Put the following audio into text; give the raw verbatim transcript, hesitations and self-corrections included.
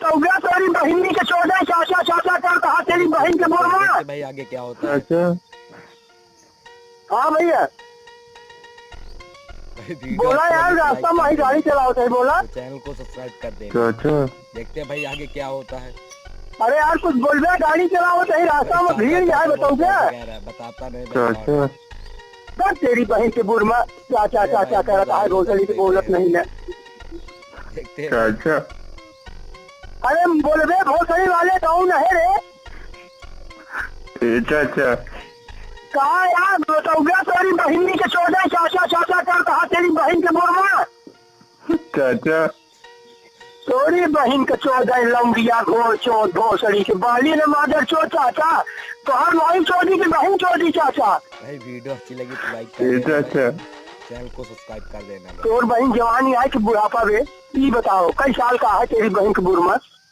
बताऊंगा तेरी बहिनी के चौदह, चाचा, चाचा करता है तेरी बहिन के बोलवा। देखते भाई आगे क्या होता है। अच्छा। हाँ भैया। भाई वीडियो बोला अच्छा यार, लगे तो रास्ता like में ही कर गाड़ी देना। चलाओ थे, बोला। तो चैनल को सब्सक्राइब कर देना। अच्छा, अच्छा। देखते हैं भाई आगे क्या होता है। अरे यार, कुछ बोल रहा, गाड़ी चलाओ थे, रास्ता में भाई भीड़ चाचा जाए, तो बताऊं बहुत क्या? ज्यादा गहरा है, बताता नहीं भाई। अच्छा, अच्छा। बस तेरी बहिन के बुरमा, चाचा, चाचा करता है, भोसड़ी से बोलत नहीं ना। देखते हैं। अच्छा, अच्छा। अरे बोलबे भोसड़ी वाले, कौन है रे? अच्छा, अच्छा। कहा यार, बताऊंगा तेरी बहिनी के चौदह, चाचा, चाचा करता है तेरी बहिन के बुरमा। चाचा। तोरी बहिन के चौदह लौंडिया घोर चोद भोसड़ी के बाली ने मादर चोद चाचा। तोहर माई चोदी के बहिन चोदी चाचा। भाई वीडियो अच्छी लगी तो लाइक कर देना भाई। चैनल को सब्सक्राइब कर देना भाई। तोर बहिन जवानी आए कि बुढ़ापा बे? ई बताओ कई साल का है तेरी बहिन के बुरमा?